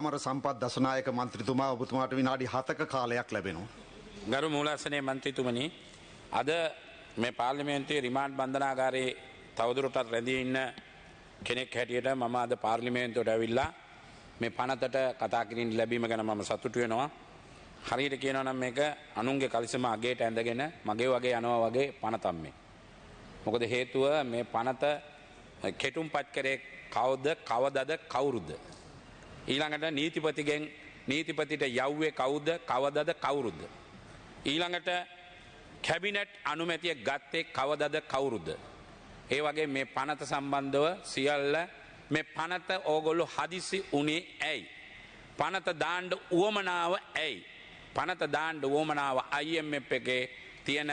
අමර සම්පත් දසනායක මන්ත්‍රීතුමා, ඔබතුමාට විනාඩි 7ක කාලයක් ලැබෙනවා. ගරු මූලාසනයේ මන්ත්‍රීතුමනි, අද මේ පාර්ලිමේන්තුවේ රිමාන්ඩ් බන්ධනාගාරයේ තවදුරටත් රැඳී ඉන්න කෙනෙක් හැටියට මම අද පාර්ලිමේන්තුවට ඇවිල්ලා මේ පනතට කතා කිරීම ලැබීම ගැන මම සතුටු වෙනවා. හරියට කියනවා නම් මේක අනුන්ගේ කලිසම අගේට ඇඳගෙන මගේ වගේ යනවා වගේ පනතක් මේ. මොකද හේතුව මේ පනත කෙටුම්පත් කරේ කවුද, කවදද, කවුරුද? ඊළඟට නීතිපතිගෙන් නීතිපතිට යව්වේ කවුද, කවදද, කවුරුද? ඊළඟට කැබිනට් අනුමැතිය ගත්තේ කවදද, කවුරුද? ඒ වගේ මේ පනත සම්බන්ධව සියල්ල, මේ පනත ඕගොල්ලෝ හදිසි උනේ ඇයි? පනත දාන්න උවමනාව ඇයි? පනත දාන්න උවමනාව IMF එකේ තියෙන,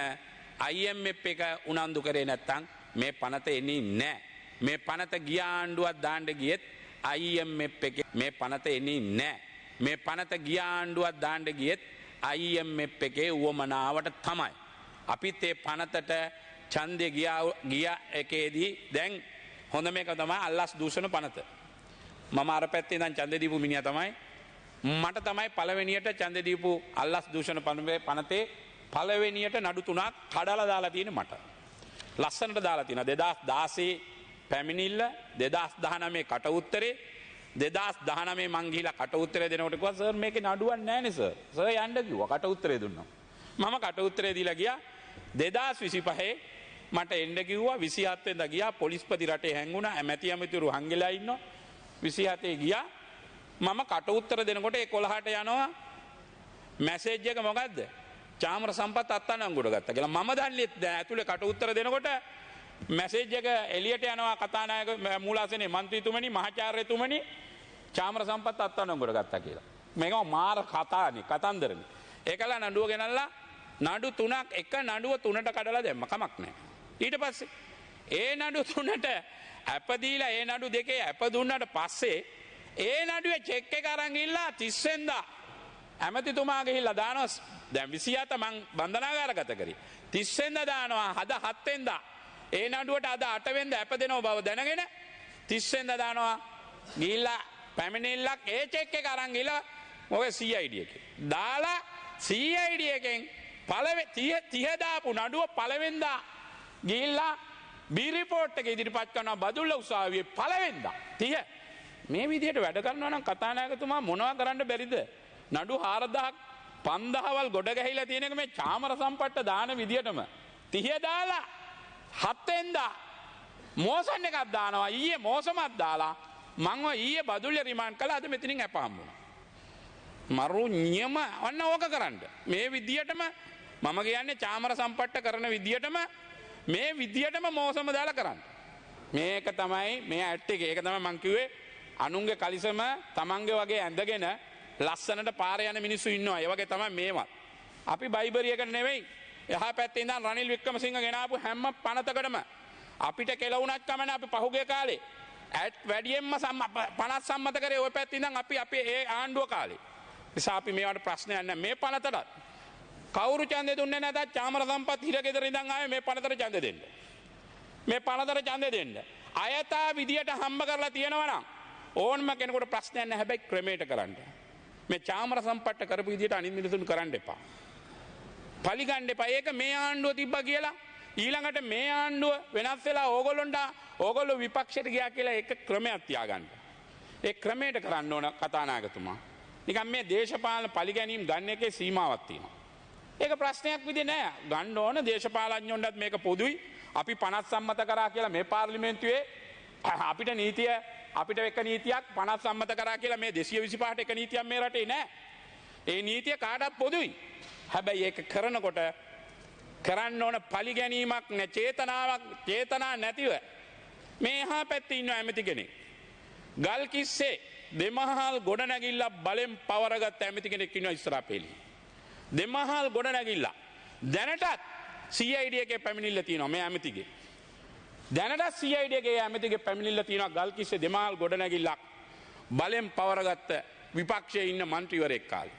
IMF එක උනන්දු කරේ නැත්තම් මේ පනත එන්නේ නැහැ. මේ පනත ගිය ආණ්ඩුවක් දාන්න ගියෙත් IMF එකේ, මේ පනත එන්නේ නැහැ. මේ පනත ගිය ආණ්ඩුවක් දාන්න ගියෙත් IMF එකේ උවමනාවට තමයි. අපිත් ඒ පනතට ඡන්දය ගියා ගිය එකේදී, දැන් හොඳ මේක තමයි අල්ලස් දූෂණ පනත. මම අර පැත්තේ ඉඳන් ඡන්දය දීපු මිනිහා තමයි. මට තමයි පළවෙනියට ඡන්දය දීපු අල්ලස් දූෂණ පනතේ පළවෙනියට නඩු තුනක් කඩලා දාලා තියෙන මට. ලස්සනට දාලා තියෙනවා. 2016 පැමිණිල්ල, 2019 කට උත්තරේ, 2019 මං ගිහිලා කට උත්තරේ දෙනකොට කිව්වා, සර් මේකේ නඩුවක් නෑනේ සර්. සර් යන්න කිව්වා, කට උත්තරේ දුන්නා. මම කට උත්තරේ දීලා ගියා. 2025 මට එන්න කිව්වා. 27 වෙනිදා ගියා. පොලිස්පති රටේ හැංගුණා, ඇමැති ඇමතිවරු හංගලා ඉන්නවා. 27 ගියා. මම කට උත්තර දෙනකොට 11ට යනවා මැසේජ් එක. මොකද්ද? චාමර සම්පත් අත්අඩංගුවට ගත්තා කියලා. මම දන්නේ දැන් ඇතුලේ කට උත්තර දෙනකොට මැසේජ් එක එළියට යනවා, කතානායක මූලාසනේ මන්ත්‍රීතුමනි, මහාචාර්යතුමනි, චාමර සම්පත් අත්අඩංගුවට ගත්තා කියලා. මේක මාර කතානේ, කතන්දරනේ. ඒකලා නඩුව ගෙනල්ලා නඩු තුනක්, එක නඩුව තුනට කඩලා දැම්ම, කමක් නැහැ. ඊට පස්සේ ඒ නඩු තුනට ඇප දීලා, ඒ නඩු දෙකේ ඇප දුන්නාට පස්සේ ඒ නඩුවේ චෙක් එක අරන් ගිහිල්ලා 30 වෙනිදා ඇමතිතුමා ගිහිල්ලා දානවා. දැන් 27 මං බන්ධනාගාරගත කරේ. 30 වෙනිදා දානවා. හද 7 වෙනිදා ඒ නඩුවට අද 8 වෙනිදා ඇප දෙනව බව දැනගෙන 30 වෙනිදා දානවා ගිහිල්ලා පැමිණිල්ලක්. ඒ චෙක් එක අරන් ගිහිල්ලා මොකද CID එකේ දාලා, CID එකෙන් පළවෙ 30 දාපු නඩුව පළවෙනිදා ගිහිල්ලා බී රිපෝට් එක ඉදිරිපත් කරනවා බදුල්ල උසාවියේ පළවෙනිදා 30. මේ විදිහට වැඩ කරනවා නම් කතානායකතුමා, මොනවා කරන්න බැරිද? නඩු 4000ක් 5000වල් ගොඩ ගැහිලා තියෙන එක මේ චාමර සම්පට්ට දාන විදිහටම 30 දාලා 7 වෙනිදා මෝසන් එකක් දානවා. ඊයේ මෝසමක් දාලා මං ඔය ඊයේ බදුල්ල රිමාන්ඩ් කළා. අද මෙතනින් ඇප හම්බුණා. මරු නියම. ඔන්න ඕක කරන්න. මේ විදියටම, මම කියන්නේ චාමර සම්පට්ට කරන විදියටම, මේ විදියටම මෝසම දාලා කරන්න. මේක තමයි මේ ඇට් එක. ඒක තමයි මං කිව්වේ, අනුන්ගේ කලිසම තමන්ගේ වගේ ඇඳගෙන ලස්සනට පාර යන මිනිස්සු ඉන්නවා. ඒ වගේ තමයි මේවත්. අපි බයිබරියකට නෙවෙයි. එහා පැත්තේ ඉඳන් රනිල් වික්‍රමසිංහ ගෙනාපු හැම පනතකටම අපිට කෙලවුණත් කමන. අපි පහුගිය කාලේ ඇට් වැඩියෙන්ම පනත් සම්මත කරේ ඔය පැත්තේ ඉඳන් අපි අපේ ඒ ආණ්ඩුව කාලේ. නිසා අපි මේවට ප්‍රශ්නයක් නැහැ. මේ පනතටත් කවුරු ඡන්දෙ දුන්නේ නැතත් චාමර සම්පත් හිරගෙදර ඉඳන් ආවේ මේ පනතට ඡන්දෙ දෙන්න. මේ පනතට ඡන්දෙ දෙන්න. අයථා විදියට හම්බ කරලා තියෙනවා නම් ඕනම කෙනෙකුට ප්‍රශ්නයක් නැහැ. හැබැයි ක්‍රමයට කරන්න. මේ චාමර සම්පත්ට කරපු විදියට අනිත් මිනිසුන් කරන්න එපා. පලිගන්න එපා. ඒක මේ ආණ්ඩුව තිබ්බා කියලා ඊළඟට මේ ආණ්ඩුව වෙනස් වෙලා ඕගොල්ලොන්ට ඕගොල්ලෝ විපක්ෂයට ගියා කියලා ඒක ක්‍රමයක් තියාගන්න. ඒ ක්‍රමයට කරන්න ඕන කතානායකතුමා. නිකන් මේ දේශපාලන පලිගැනීම් ගන්න එකේ සීමාවක් තියෙනවා. ඒක ප්‍රශ්නයක් විදිහ නෑ. ගන්න ඕන දේශපාලඥයන්ටත් මේක පොදුයි. අපි පනත් සම්මත කරා කියලා මේ පාර්ලිමේන්තුවේ අපිට නීතිය, අපිට එක නීතියක්, පනත් සම්මත කරා කියලා මේ 225ට එක නීතියක් මේ රටේ නෑ. ඒ නීතිය කාටත් පොදුයි. හැබැයි ඒක කරනකොට කරන්න ඕන පලිගැනීමක් නෑ, චේතනාවක්, චේතනා නැතිව. මේ එහා පැත්තේ ඉන්න ඇමති කෙනෙක්. ගල් කිස්සේ දෙමහල් ගොඩනැගිල්ලක් බලෙන් පවරගත්ත ඇමති කෙනෙක් ඉන්නවා ඉස්සරහා පෙළි. දෙමහල් ගොඩනැගිල්ල. දැනටත් CID එකේ පැමිණිල්ල තියෙනවා මේ ඇමතිගේ. දැනටත් CID එකේ ඇමතිගේ පැමිණිල්ල තියෙනවා, ගල් කිස්සේ දෙමහල් ගොඩනැගිල්ලක් බලෙන් පවරගත්ත විපක්ෂයේ ඉන්න මන්ත්‍රීවරයෙක් කාලේ.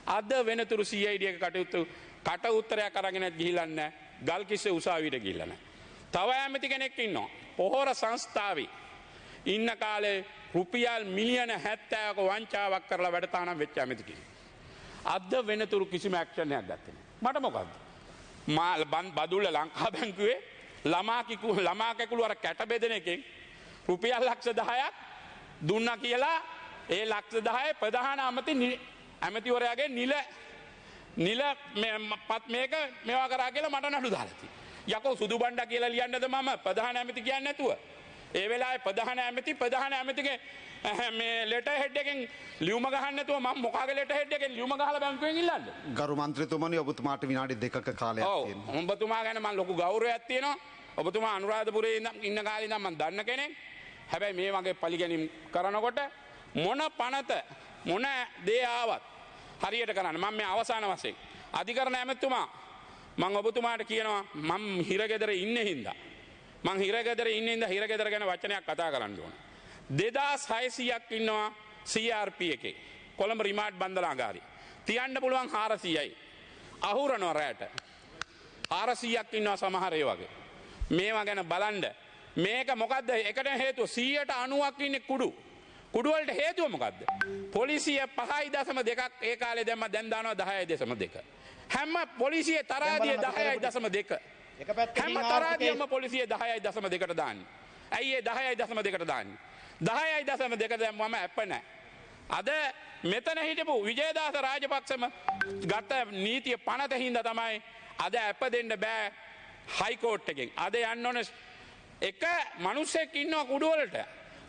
අද වෙනතුරු CID එක කටයුතු කට උත්තරයක් අරගෙනත් ගිහිල්ලා නැහැ. ගල් කිස්සේ උසාවියට ගිහිල්ලා නැහැ. තව ඇමති කෙනෙක් ඉන්නවා. පොහොර සංස්ථාවේ ඉන්න කාලේ රුපියල් මිලියන 70ක වංචාවක් කරලා වැඩ තහනම් වෙච්ච ඇමති කෙනෙක්. අද වෙනතුරු කිසිම ඇක්ෂන් එකක් ගත්තේ නෑ. මට මොකද්ද? මා බදුල්ල ලංකා බැංකුවේ ළමා කැකුළු අර කැට බෙදෙන එකෙන් රුපියල් ලක්ෂ 10ක් දුන්නා කියලා ඒ ලක්ෂ 10 ප්‍රධාන ඇමතිවරයාගේ නිල නිල පත් මේක මේවා කරා කියලා මට නඩු දාලා තියෙනවා. යකෝ සුදු බණ්ඩා කියලා ලියන්නද මම ප්‍රධාන ඇමති කියන්නේ නැතුව? ඒ වෙලාවේ ප්‍රධාන ඇමතිගේ මේ ලෙටර් හෙඩ් එකෙන් ලියුම ගහන්න නැතුව මම මොකාගේ ලෙටර් හෙඩ් එකෙන් ලියුම ගහලා බැංකුවෙන් ඉල්ලන්නද? ගරු මන්ත්‍රීතුමනි, ඔබතුමාට විනාඩි 2ක කාලයක් තියෙනවා. ඔව්, ඔබතුමා ගැන මම ලොකු ගෞරවයක් තියෙනවා. ඔබතුමා අනුරාධපුරයේ ඉන්න කාලේ ඉඳන් මම දන්න කෙනෙක්. හැබැයි මේ වගේ පරිගැනීම් කරනකොට මොන පනත මොන දේ ආවත් හරියට කරන්න. මම මේ අවසාන වශයෙන් අධිකරණ ඇමතිතුමා, මං ඔබතුමාට කියනවා, මං හිරගෙදර ඉන්න හින්දා, මං හිරගෙදර ඉන්න හින්දා හිරගෙදර ගැන වචනයක් කතා කරන්න ඕන. 2600ක් ඉන්නවා CRP එකේ. කොළඹ රිමාන්ඩ් බන්ධනාගාරේ. තියන්න පුළුවන් 400යි. අහුරනවා රැට. 400ක් ඉන්නවා සමහර ඒ වගේ. මේවා ගැන බලන්න. මේක මොකද්ද? එකට හේතුව 190ක් ඉන්නේ කුඩු. කුඩු වලට හේතුව මොකද්ද? පොලිසිය 5.2ක් ඒ කාලේ දැම්ම, දැන් දානවා 10.2. හැම පොලිසියේ තරාදිය 10.2. හැම තරාදියම පොලිසිය 10.2ට දාන්නේ. ඇයි ඒ 10.2ට දාන්නේ? 10.2 දැම්මම ඇප නැහැ. අද මෙතන හිටපු විජේදාස රාජපක්ෂම ගත නීතිය පනත හින්දා තමයි අද ඇප දෙන්න බෑ හයිකෝට් එකෙන්. අද යන්න ඕනේ එක මිනිස්සෙක් ඉන්නවා කුඩු වලට.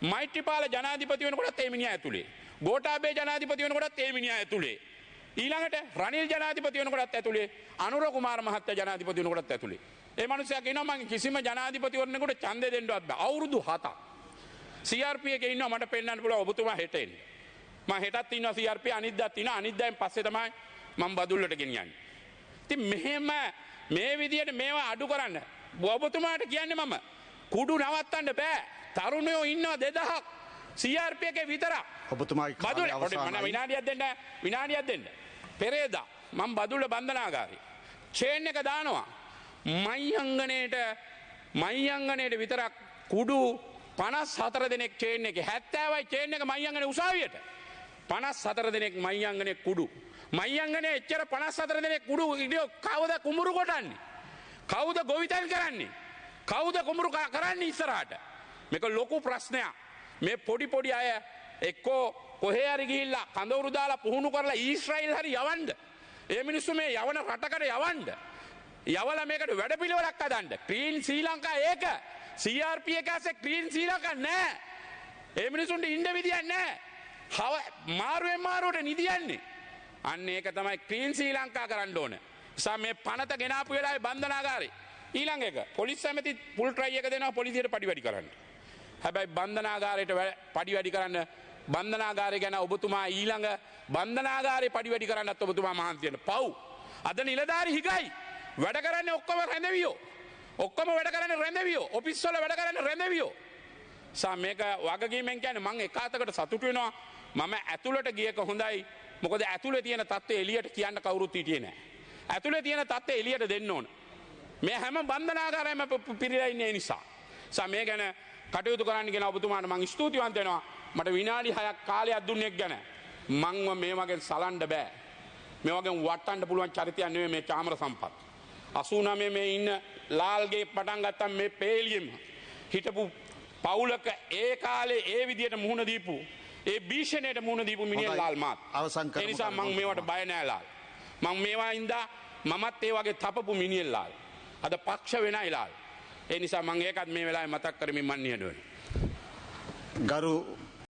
මෛත්‍රීපාල ජනාධිපති වෙනකොටත් ඒ මිනිහා ඇතුලේ. ගෝඨාභය ජනාධිපති වෙනකොටත් ඒ මිනිහා ඇතුලේ. ඊළඟට රනිල් ජනාධිපති වෙනකොටත් ඇතුලේ. අනුර කුමාර මහත්තයා ජනාධිපති වෙනකොටත් ඇතුලේ. ඒ මිනිස්සයා කියනවා මං කිසිම ජනාධිපතිවරණෙකුට ඡන්දෙ දෙන්නවත් බෑ. අවුරුදු 7ක්. CRP එකේ ඉන්නවා, මට පෙන්වන්න පුළුවන් ඔබතුමා හෙට එන්න. මං හෙටත් ඉන්නවා CRP, අනිද්දාත් ඉන්නවා. අනිද්දාෙන් පස්සේ තමයි මං බදුල්ලට ගෙනියන්නේ. ඉතින් මෙහෙම මේ විදියට මේවා අඩු කරන්න ඔබතුමාට කියන්නේ මම කුඩු නවත්තන්න බෑ. තරුණයෝ ඉන්නවා 2000ක් CRP එකේ විතරක්. ඔබතුමාගේ කාලය අවසానයි. විනාඩියක් දෙන්න, විනාඩියක් දෙන්න. පෙරේදා මං බදුල්ල බන්ධනාගාරේ චේන් එක දානවා. මහියංගනේට විතරක් කුඩු 54 දෙනෙක් චේන් එකේ. 70යි චේන් එක මහියංගනේ උසාවියට. 54 දෙනෙක් මහියංගනේ කුඩු. මහියංගනේ එච්චර 54 දෙනෙක් කුඩු හිටියෝ කවුද කුඹුරු කොටන්නේ? කවුද ගොවිතැන් කරන්නේ? කවුද කුඹුරු කරන්නේ ඉස්සරහට? මේක ලොකු ප්‍රශ්නයක්. මේ පොඩි පොඩි අය එක්කෝ කොහේ හරි ගිහිල්ලා කඳවුරු දාලා පුහුණු කරලා ඊශ්‍රායල් හරි යවන්න. ඒ මිනිස්සු මේ යවන රටකට යවන්න. යවලා මේකට වැඩපිළිවෙලක් හදන්න. ක්‍රීන් ශ්‍රී ලංකා ඒක. CRP එක ඇස්සේ ක්‍රීන් ශ්‍රී ලංකා නෑ. ඒ මිනිස්සුන්ට ඉන්න විදියක් නෑ. හව මාරුවෙන් මාරුවට නිදියන්නේ. අන්න ඒක තමයි ක්‍රීන් ශ්‍රී ලංකා කරන්න ඕන. නිසා මේ පනත ගෙනාපු වෙලාවේ බන්ධනාගාරේ. ඊළඟ එක පොලිස් ඇමති ෆුල් ට්‍රයි එක දෙනවා පොලිසියට පඩි වැඩි කරන්න. හැබැයි බන්ධනාගාරයට පඩි වැඩි කරන්න, බන්ධනාගාරය ගැන ඔබතුමා ඊළඟ බන්ධනාගාරේ පඩි වැඩි කරන්නත් ඔබතුමා මහන්සි වෙන්න. පව්. අද නිලධාරි හිගයි. වැඩ කරන්නේ ඔක්කොම රැඳවියෝ. ඔක්කොම වැඩ කරන්නේ රැඳවියෝ. ඔෆිස් වල වැඩ කරන්නේ රැඳවියෝ. සා මේක වගකීමෙන් කියන්නේ මං එක අතකට සතුටු වෙනවා. මම ඇතුළට ගියක හොඳයි. මොකද ඇතුළේ තියෙන තත්ත්වය එළියට කියන්න කවුරුත් හිටියේ නෑ. ඇතුළේ තියෙන තත්ත්වය එළියට දෙන්න ඕන. මේ හැම බන්ධනාගාරයක්ම පිරීලා ඉන්නේ ඒ නිසා. සා මේ ගැන කටයුතු කරන්න කියලා ඔබතුමාට මං ස්තුතිවන්ත වෙනවා. මට විනාඩි 6ක් කාලයක් දුන්නේ ගැන. මංව මේ වගේ සලන්න බෑ. මේ වගේ වටන්න පුළුවන් චරිතයක් නෙමෙයි මේ චාමර සම්පත්. 89 මේ ඉන්න ලාල්ගේ පටන් ගත්තම මේ පේලියෙම හිටපු පවුලක ඒ කාලේ ඒ විදියට මුහුණ දීපු, ඒ භීෂණයට මුහුණ දීපු මිනිහ ලාල් මාත්. අවසන් කරමු. ඒ නිසා මං මේවට බය නෑ ලාල්. මං මේවා ඉඳා මමත් ඒ වගේ තපපු මිනිහෙක් ලාල්. අද පක්ෂ වෙනයි ලාල්. ඒ නිසා මං ඒකත් මේ වෙලාවේ මතක් කරමින් මං නිහඬ වෙනවා. ගරු